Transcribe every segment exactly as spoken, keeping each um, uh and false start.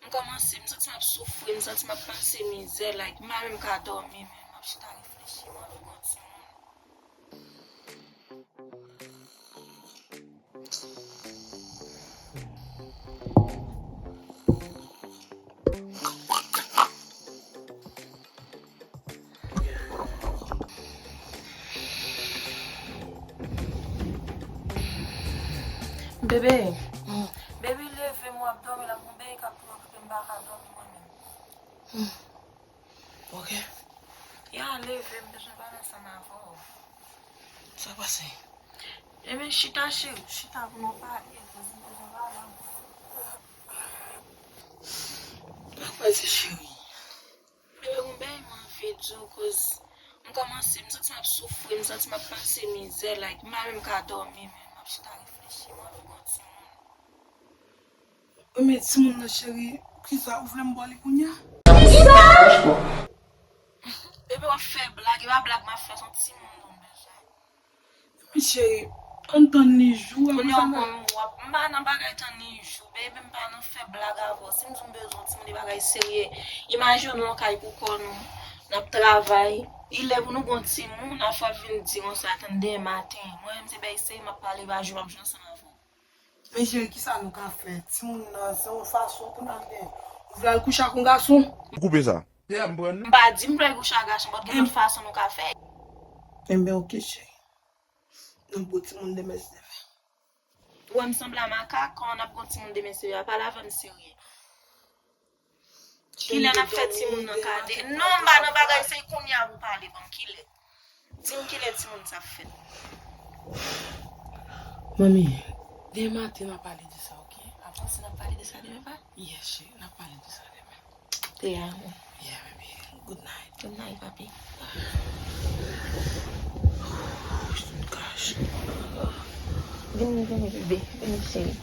M kòmanse, m santi m ap soufri, m santi m ap pase mizè, like, m pa menm ka dòmi, men m ap chita reflechi, m anvi gon timoun. Bebe, bebe, leve, m w ap dòmi la, m gon bagay k ap preokipe m, m pa ka dòmi mwen menm. Ok. Ya, leve, m bezwen pale ansanm avè w. Sa k pase? Ebyen, chita, cheri, chita pou nou pale, koz m bezwen pale avè w. Sa k pase, cheri? Bebe, gon bagay m anvi di w, koz m kòmanse, m santi m ap soufri, m santi m ap pase mizè, like, m pa menm ka dòmi, men m ap chita reflechi, m anvi gon timoun. Wi, men timoun nan, cheri, kisa, ou vle m ba w li kounye a? Bebe, w ap fè blag, e pa blag m ap fè, se yon timoun tou m bezwen. Men cheri, ann tann li jou, apre sa n a. Kounye a w konn w ap, m pa nan bagay tann li jou, bebe, m pa nan fè blag avè w. Si m di w m bezwen yon timoun, e bagay serye. Imajine w nan kay pou kò nou, n ap travay. Li lè pou nou gon timoun, afè w ap vin di konsa, tann demen maten. Mwen menm se bagay serye m ap pale, pa jou m ap jwe ansanm avè w. Men cheri, kisa nou ka fè? Timoun nan, se yon fason pou n al gen. Ou vle al kouche ak yon gason? Koupe sa. M pa di m vle al kouche ak gason, but gen lòt fason nou ka fè. Enben, ok, cheri. N ap gon timoun demen, si Dye vle. Ou wè m sanble a makak, kòman n ap gon timoun demen, serye? Pale avè m serye. Kilè n ap fè timoun nan kade? Non, m pa nan bagay, se kounye a pou pale, ban m kilè. Di m kilè timoun sa ap fèt. Manmi, demen maten n a pale de sa, ok? Avanse, n ap pale de sa demen, pa? Yes, cheri, n ap pale de sa demen. Te amo. Yeah, baby. Good night. Good night, papi. Gosh. Vini, vini, bebe. Vini, cheri.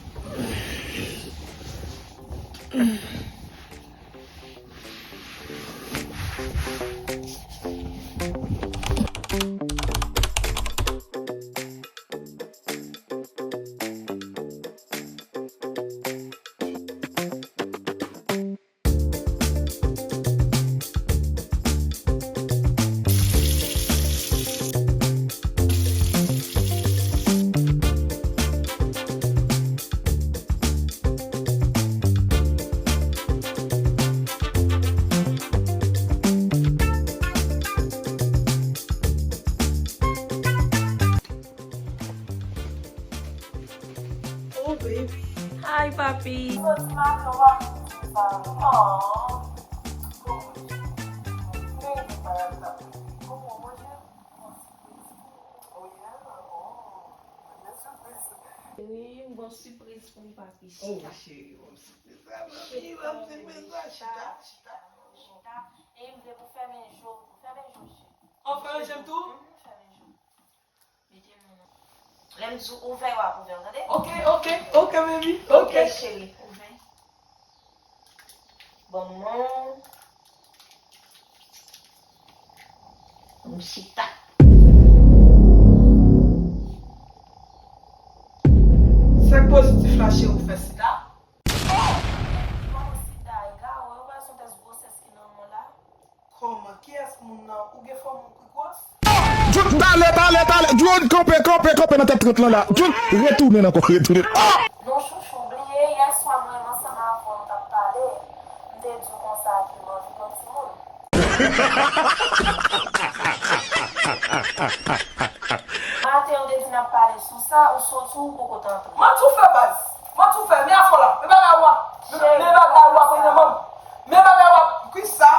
Oh, baby. Hi, papi. Soti maten, w pa vin di sa. Oh. Baby, pa la. Kòman, manje? Oh, yeah. Oh, manje sipriz. Wi, m gon sipriz pou w, papi. Oh, chita. Cheri, bon sipriz la, papi. Bon sipriz la, chita, chita. Chita. E m vle pou fèmen je w, pou fèmen je w, cheri. Oh, fèmen je m tou? Mhm, fèmen je w. Mete men nan. Lè m di w ouvè, w ap ouvè, w tande? Ok, ok, ok, baby. Ok, ok, cheri, ouvè. Bon, non. M chita. Sèk pozitif la, cheri, ou fè sida? Kòman sida, e gawo, yo pa son tès gwosès ki nan men w la. Kòman? Kiyès moun nan? Ou gen fòm ou ki gwòs? Jun, pale, pale, pale. Jun, kanpe, kanpe, kanpe nan tèt trant lan la. Jun, retounen ankò, retounen. Ah! Non, chouchou, bliye yè swa mwen menm ansanm avè w nou t ap pale. M te di w konsa ke m anvi gon timoun. Maten, ou te di n ap pale sou sa, ou soti, ou poko t antre. Manti w fè, baz. Manti w fè. Men afè w la. Men bagay ou a. Men, men bagay ou a, premyèman. Men bagay ou a. Kisa?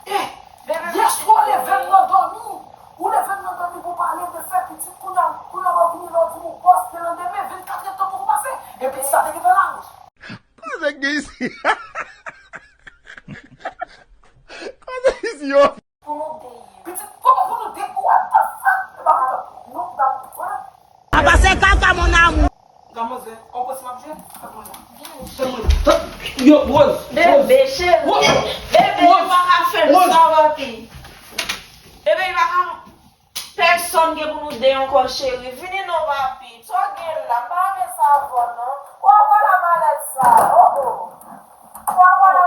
Eh, yè swa w leve m nan dòmi. Ou leve m nan dòmi pou w pale de fè pitit, kounye a, kounye a w vini la, w di m ou bòs, men landemen, vennkat èdtan poko pase. E pitit sa te gentan la. Kote nèg gen isi? Kote isi yo? Pou nou de ye. Pitit, kòman pou nou de? What the fuck? E pa kontan. Nou pa kontan. Apa se kaka, mon amour? Gade manzè, on pòs m ap jwe? Fè mwen la. Fè mwen la. Yo, Rose. Bebe, cheri. Rose. Bebe, ou pa ka fè m sa, papi. Bebe, ou pa ka. Pèsonn gen pou nou de ankò, cheri. Vini non, papi. Sa w gen la? M pa renmen sa avè w, non. Ou ap pale a malèz sa. Oh, oh. Ou ap pale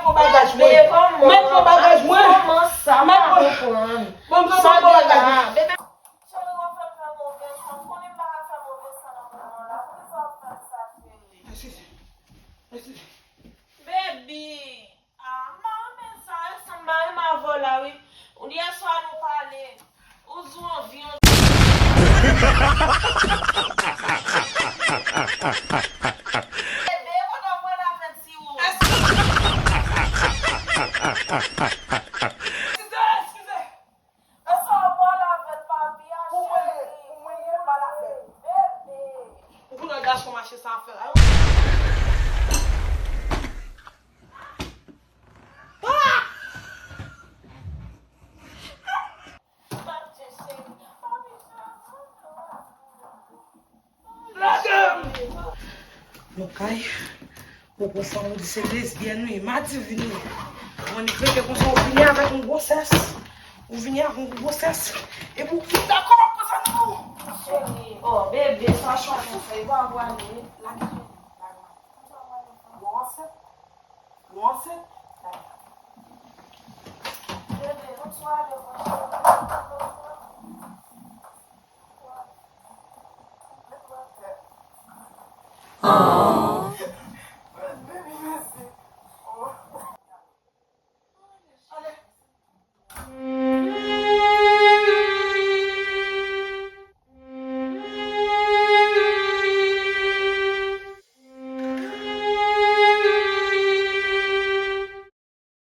Yon bagaj mwen. Mèt yon bagaj mwen. Kòman sa? M pa konprann. Ban m yon bagaj. Bebe. Cheri, w ap fè m fè move san. M konnen m pa ka fè move san nan moman la. Poukisa w ap fè m sa, cheri? Eskize. Eskize. Baby. Ah, m pa renmen sa, e sanble m avè w la, wi. Yè swa nou pale, ou di w anvi yon. Bebe, kote w pran laven ti ou? Eskize, eskize. Eske w pran laven papi a, cheri? Pou mwen, pou mwen, m pa laven. Bebe. Ou konnen gason mache sa fè la, wi. Lage m! Nou kay, ou gon fanm ou di se lesbyèn wi, madi vini. Mwen li fete konsa ou vini avèk yon gwosès. Ou vini avèk yon gwosès. Epi ou dakò m ap konsa nou. Cheri, oh, bebe, sa chwazi fè, e pa vwale. Lage m. Lage m. Ou ansent? Ou ansent? Bebe, nou sou ale, mon cheri.